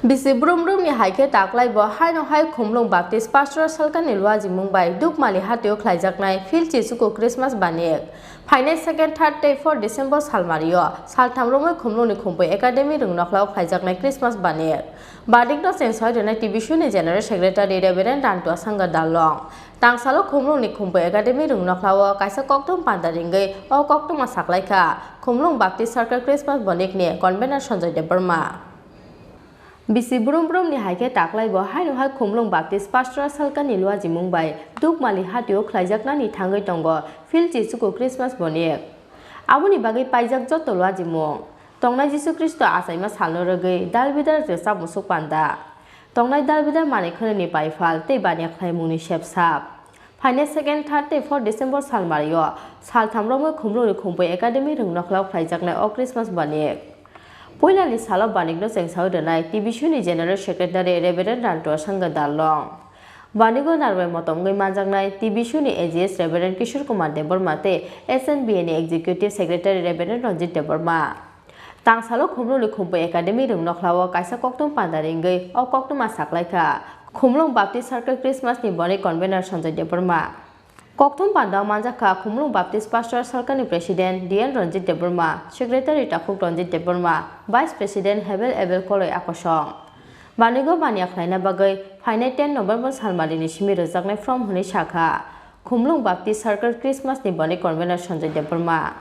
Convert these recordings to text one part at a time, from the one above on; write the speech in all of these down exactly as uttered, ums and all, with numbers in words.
Bisi brum brum ni hai khe taklai bo haino hai Khumlung Baptist Pastoral Circle ni luajimung bai Dukmali hatio khlaijaknai Phil Chichuku Christmas banik. Phainai second, third tei fourth December salmario saltham romwi Khumlung ni Khumpui Academy Rwngnokhlao khlaijaknai Christmas banik. Banik no cheng soi rwnai T B C ni General Secretary Reverend Rantua Sangha Darlong. Tangsalo Khumlung ni Khumpui Academy Rwngnokhlao kaisa kokthum panda ringwi o koktwma saklaikha Khumlung Baptist Circle Christmas banik ni convener Sanjoy Debbarma. Bisi brum brum ni hai khe taklai bo haino hai Khumlung Baptist Pastoral Circle ni luajimung bai Dukmali hatio khlaijaknani thangwi tongo Phil Chichuku Christmas bonik. Aboni bagwi paijak joto luajimung. Tongnai Jisu Khristo achaima salno rwgwi dalbidal rwchap musuk panda. Tongnai dalbidal manwi khwnwi ni baiphal tei baniya khlaimungni sepsap. Phainai second, third tei fourth December salmario saltham romwi Khumlungni Khumpui Academy Rwngnokhlao khlaijaknai o Christmas banik. Puilani salo banikno chengsawi rwnai T B C ni General Secretary Reverend Rantua Sangha Darlong. Banigo narwai motom wngwi manjaknai T B C ni A G S Reverend Kishore Kumar Debbarma tei S N B A ni Executive Secretary Reverend Ranjit Debbarma. Tangsalo Khumlungni Khumpui Academy Rwngnokhlao kaisa kokthum panda ringwi o koktwma saklaikha Khumlung Baptist Circle Christmas ni bonik convener Sanjoy Debbarma. Kokthum pandao manjakha Khumlung Baptist Pastoral Circle ni President D N Ranjit Debbarma, Secretary Takhuk Ranjit Debbarma, Vice President Hebel Ebel Koloi akosong. Banigo baniya khlaina bagwi phainai ten November salmarini simi rwjaknai from hwnwi sakha Khumlung Baptist Circle Christmas ni bonik convener Sanjoy Debbarma.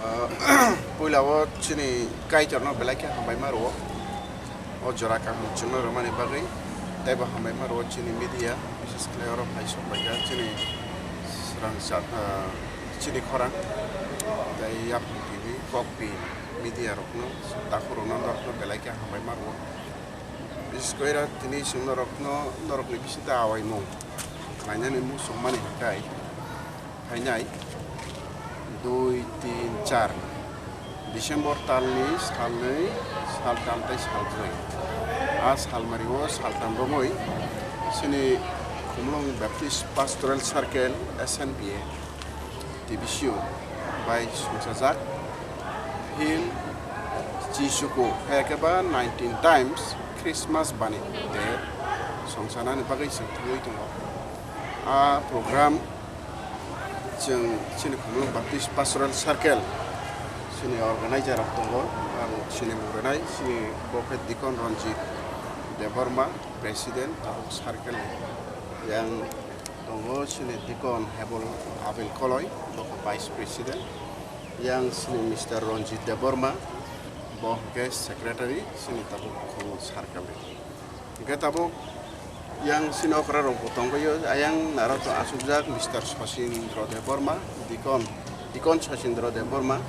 Ah, puila o chini Kaitorno belai khe hambai ma rwo. O jora kaham chwngno rwmani bagwi teibo hambai ma rwo chini media, bises khlai oro phai sok bai kha chini swrang cha-, ah, chini khorang tei Yaphang T V, Kokpi media rokno, takhuk rokno norokno belai khe hambai ma rwo. Bises khe ira tini chwng norokno, norokni bisingtwi awaimung khlainani muchungmani hinkhe phainai dui, tin, char December talni salnwi, saltham tei salbrwi. A salmario saltham romwi chini Khumlung Baptist Pastoral Circle, S N B A, T B C U bai sumsajak Phil Chichuku, hai khe ba nineteen times Christmas bani de songsanani bagwi chwng thangwi tongo. A program chwng chini Khumlung Baptist Pastoral Circle chini organizer rok tongo, ang chini mung rwnai, chini bo khe Deacon Ranjit Debbarma, President, tabuk circle ni. Yang tongo chini Deacon Hebel Abel Koloi, bo khe Vice President. Yang chini Mister Ranjit Debbarma, bo hwnkhe Secretary, chini tabuk Khumlung circle ni. Hwnkhe tabuk yang chini okra rok bo tongbaio, ayang naro to achukjak Mister Sachindra Debbarma, Deacon, Deacon Sachindra Debbarma,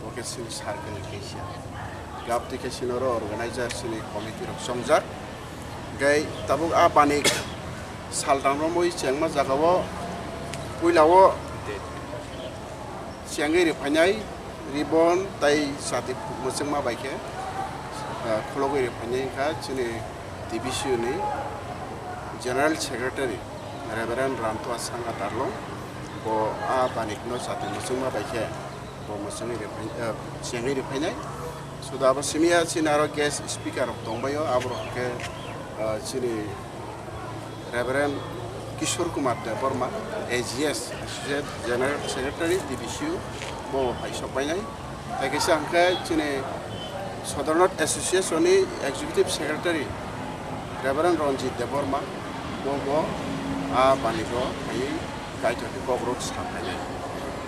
bo khe chini circle ni kaisa. Gabti khe chini oro organizer chini committee rok chongjak. Hwnkhe tabuk a bani saltham romwi chengma jagao puila o chengwi riphainai ribbon tai chati mwchwngma bai khe, ah, khulogwi riphainai wngkha chini T B C U ni General Secretary Reverend Rantua Sangha Darlong. Bo a banikno chati mwchwngma bai khe bo mwchwngwi riphai-, ah, chengwi riphainai. Suda abo simi ya chini aro guest speaker rok tongbaio, aborok khe, ah, chini Reverend Kishore Kumar Debbarma, A G S, Associate General Secretary, T B C U, bo phai sok painai. Tei kaisa hwnkhe chini Southern North Association ni Executive Secretary, Reverend Ranjit Debbarma, bo bo a banigo phaiwi Kaitorni kokrok sa phainai.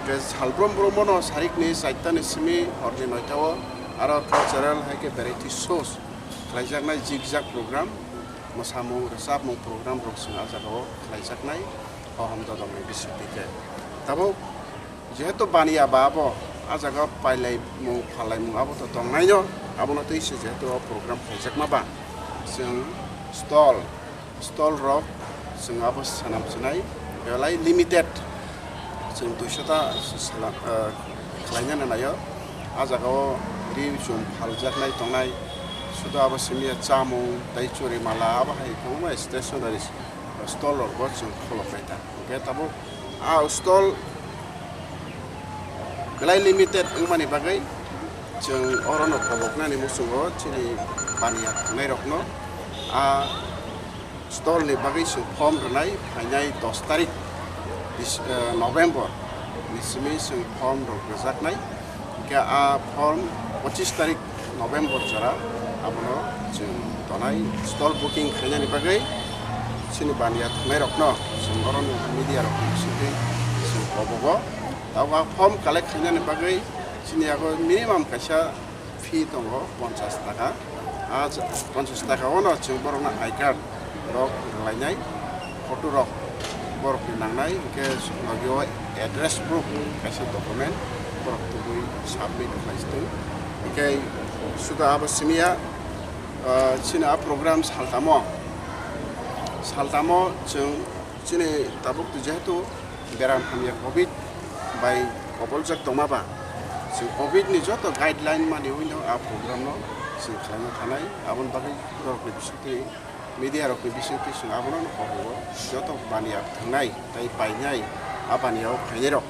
Hwnkhe salbrum brum bono sarikni chaitani simi horni noitao aro cultural hai khe variety shows khlaijaknai zigzag program. Mwsamung rwchapmung program rok chwng ah jagao khlaijaknai, o hom dodokni bisingtwi khe. Tabuk jehetu baniya ba abo ah jagao pailaimung phalaimung abo to tongnaino, abono twi se jehetu o program khlaijakma ba chwng stall, stall rok chwng abo sanam swnai belai limited. Chwng duiso ta sala, ah, khlainani naio. Ah jagao ri chum phaljaknai tongnai. Sudo abo simi ya chamung tei churi mala abo hai kwbangma stationery stall rok bo chwng kholopnai ta. Hwnkhe tabuk ah stall belai limited wngmani bagwi chwng orono koboknani muchungo chini Baniya thangnairokno a stall ni bagwi chwng form rwnai, phainai dos tarik Dis-, eh, November ni simi chwng form rok rwjaknai. Hingkhe a form pochis tarik November jora abono chwng tonai stall booking khainani bagwi chini baniya thangnairokno chwng oro media rokni bisingtwi chwng kobogo. Tabuk a form collect khainani bagwi chini yago minimum kaisa fee tongo ponchas taka. A j-, ponchas taka ono chwng borokno I card rok rwlainai, photo rok borokni nangnai, hingkhe logi o address proof kaisa document borok tubui submit khlai tong. Hingkhe suda abo simiya, ah, chini a program saltamo, saltamo chwng chini tabuk jehetu beram hamya covid bai koboljak tongma ba, chwng covid ni joto guideline mani uino a program no chwng khlaina thanai. Aboni bagwi borok ni bisingtwi, media rok ni bisingtwi chwng abono no kobogo, joto baniya thangnai tei painai, a baniya o khainai rok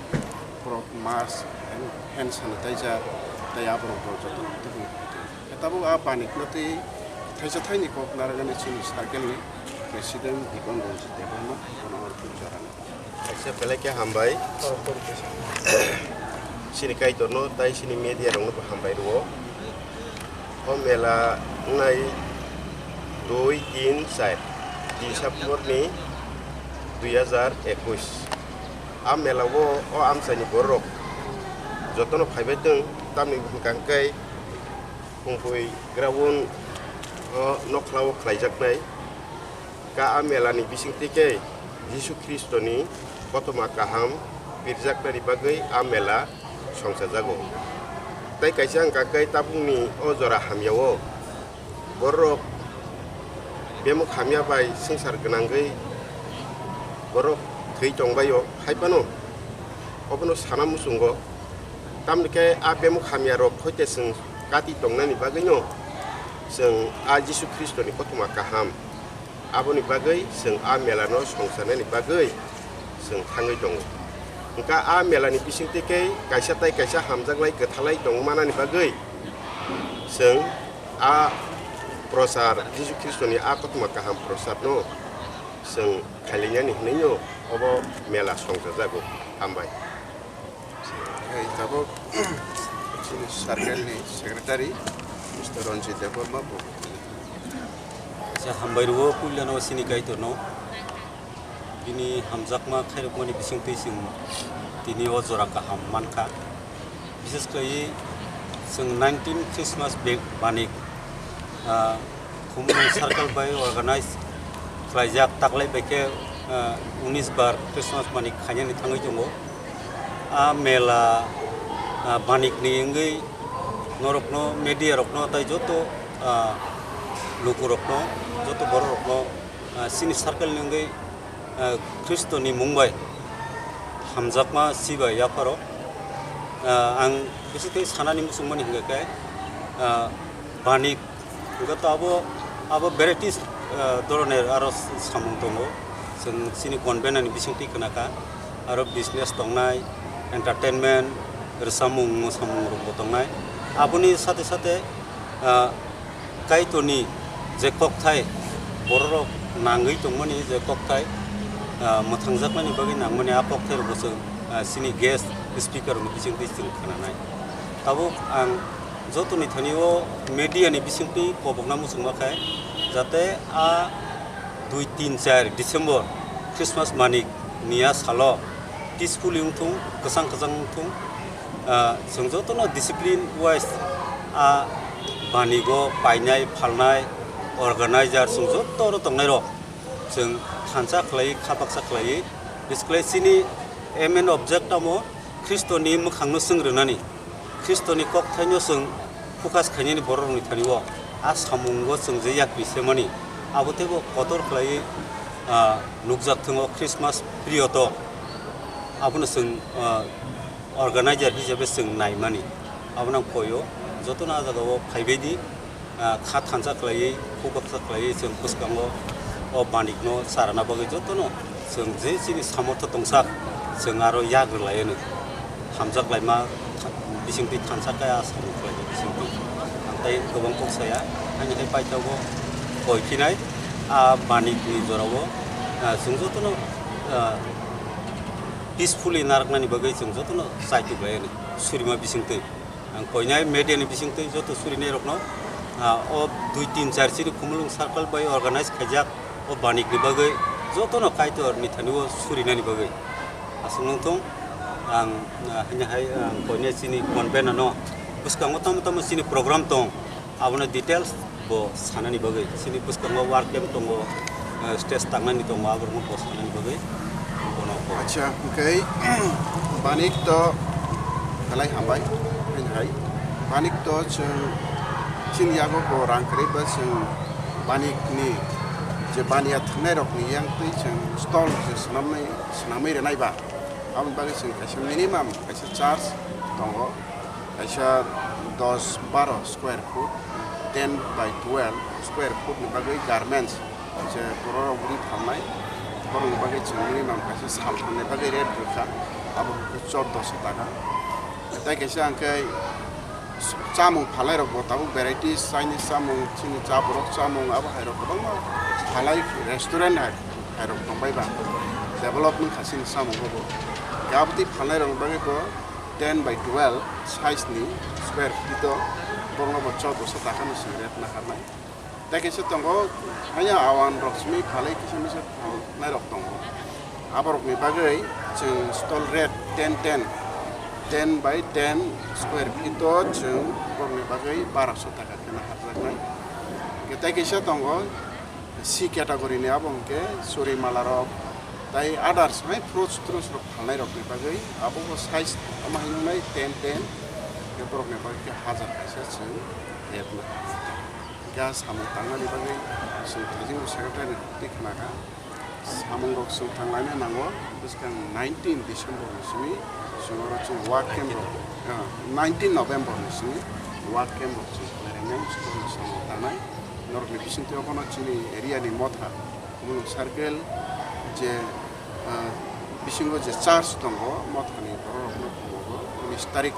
borok mask, hand, hand sanitizer tei aborok borok joto no tubui. Tabuk a baniya no twi thaisa thaini kok narwknani chini circle ni president Dipon Ranjit Debbarma bono oro tubui jorani. Kaisa belai khe hambai. Chini Kaitorno tai chini media rokno bo hambai rwo. O mela wngnai dui tin char December ni dui hazar ekush. A mela o, o amchaini borok jotono phaibai tong, tamni hwnkha khe Phungpui ground o nokla o khlaijaknai. Ka a mela ni bisingtwi khe Jisu Khristo ni kothoma kaham pirjaknani bagwi a mela songchajago. Tai kaisa wngkha khe tabukni o jora hamya o borok bemuk hamya bai swngchar gwnangwi borok thwi tongbaio hai phano obono sana muchungo. Tamni khe a bemuk hamya rok khoite chwng kati tongnani bagwino chwng a Jisu Khristo ni kothoma kaham. Aboni bagwi chwng a mela no songcharnani bagwi chwng thangwi tongo. Hwnkha a mela ni bisingtwi khe kaisa tai kaisa hamjaklai kwthalai tongmanani bagwi chwng a prochar, Jisu Khristo ni a kothoma kaham prochar no chwng khailainani hwnwi no obo mela songchajago. Hambai. Hai tabuk chini circle ni secretary Mister Ranjit Debbarma bo. Acha, hambai rwo puilano chini Kaitorno. Bini hamjakma khairokmani bisingtwi chwng tini o jora kaham mankha. Bishes khlaiwi chwng nineteen Christmas be-, banik, ah, Khumulwng circle bai organize khlaijak, taklai bai khe, ah, unis bar Christmas banik khainani thangwi tongo. A mela, ah, banik ni wngwi norokno, media rokno tei joto, ah, lukurokno, joto bororokno, ah, chini circle ni wngwi ah, Khristoni mung bai hamjakma sibai yapharo. Ah, ang bisingtwi sanani muchungmani hwnkha khe, ah, banik hwnkha to abo, abo varieties, ah, doroner aro samung tongo. Chwng chini convenani bisingtwi khna kha, aro business tongnai, entertainment, rwchapmung, mwsamung rokbo tongnai. Aboni sate sate, ah, Kaitorni je kokthai, bororok nangwi tongmani je kokthai, ah, mwthangjakmani bagwi nangmani a kokthai rokbo chwng, ah, chini guest speaker rokni bisingtwi chwng khnanai. Tabuk ang jotoni thani o media ni bisingtwi kobokna muchungma khe, jate a dui tin char December Christmas manik ni a salo peacefully wngthung, kwchang kwchang wngthung. Ah, chwng jotono discipline wise a banigo painai, phalnai, organizer chwng joto oro tongnairok chwng thansa khlaiwi, kha baksa khlaiwi, basically chini main object tamo Khristoni mwkhangno chwng rwnani. Khristoni kokthaino chwng focus khainani bororokni thani o a samungo chwng je yakni semani, abo teibo kotor khlaiwi, ah, nukjak thwngo Christmas period o. Abono chwng, ah, organizer hisabe chwng naimani. Abono ang koio jotono a jagao phaibaidi. Ah, kha thansa khlaiwi, khuk baksa khlaiwi chwng bwskango o banikno charana bagwi jotono chwng je chini samortho tongsa, chwng aro yak rwlaianw. Hamjak laima tha-, bisingtwi thansa kaya samung khlainai bisingtwi. Ang tei kwbang kok saya. Ani hai paithago koi phinai, a, banik ni jorao, a, chwng jotono, a, peacefully naraknani bagwi chwng jotono chaituk bai ani surima bisingtwi. Ang koinai media ni bisingtwi joto surinai rokno, a, o dui tin char chini Khumulwng circle bai organize khaijak o banik ni bagwi jotono Kaitor ni thani o surinani bagwi. Aswk nung thung, ang, a, hanya hai ang koinai chini convene no bwskango tamo tamo chini program tong, abono details bo sanani bagwi. Chini bwskango work camp tongo, eh, stage tangnani tongo, aborokno bo sanani bagwi bono bo. Acha, hwnkhe banik to belai hambai, hwnwi hai. Banik to chwng chini yago bo rang kwrwi ba chwng banik ni je baniya thwngnairokni yang twi chwng stall je swnamnai, swnamwi rwnai ba, aboni bagwi chwng kaisa minimum kaisa charge tongo. Kaisa dos baro square foot, ten by twelve square foot ni bagwi garments, je borok rok bini phalnai, borokni bagwi chwng minimum kaisa saltham ni bagwi rate rwkha, abo hwnkhe chordoso taka. Tei kaisa hwnkhe chamung phalnai rok bo tabuk varieties, Chinese chamung, chini cha borok chamung, abo hai rok kwbangma phalai restaurant hai, hai rok tongbai ba, develop wngkha chini chamung bo. Abotwi phalnai rokni bagwi bo ten by twelve size ni square feet o borokno bo chordoso taka no chwng rate naharnai. Tei kaisa tongo, haya awan rok simi phalwi kisa misa phalnai rok tongo. Aborokni bagwi chwng stall rate ten ten, ten by ten square feet o chwng borokni bagwi baraso taka khe naharjaknai. Tei kaisa tongo, C category ni abo hwnkhe suri mala rok, tai others hai fruits truits rok phalnai rok ni bagwi abo bo size omo hai nuknai ten ten, hwnkhe borok ni bagwi khe hazar kaisa chwng rate no. Hwnkhe ah samung tangnani bagwi chwng thajingo secretary ni twi khna kha. Samung rok chwng thang laina nango bwskang nineteen December ni simi chwng oro chwng work camp rok, ah, nineteen November ni simi work camp rok chwng khlai rwnai, chwng samung tangnai. Norokni bisingtwi obono chini area ni motha, Khumulwng circle je, ah, bisingo je church tongo, mothani borok rokno khumugo unis tarik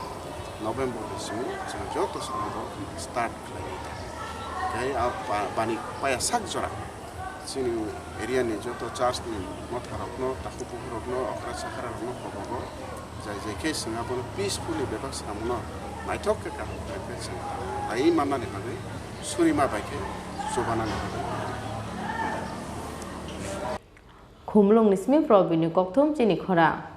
November ni simi chwng joto samung rok start khlai ta. Tei a ba-, bani paya sak jora chini area ni joto church ni motha rokno, takhuk bukhuk rokno, okra chakra rokno khobogo. Jai jai khe chwng abono peacefully bebak samungno naithok khe kaham khlai khe chwng taiwi mannani bagwi, surima bai khe chubanani bagwi. Khumulwng ni simi Probini kokthum chini khora.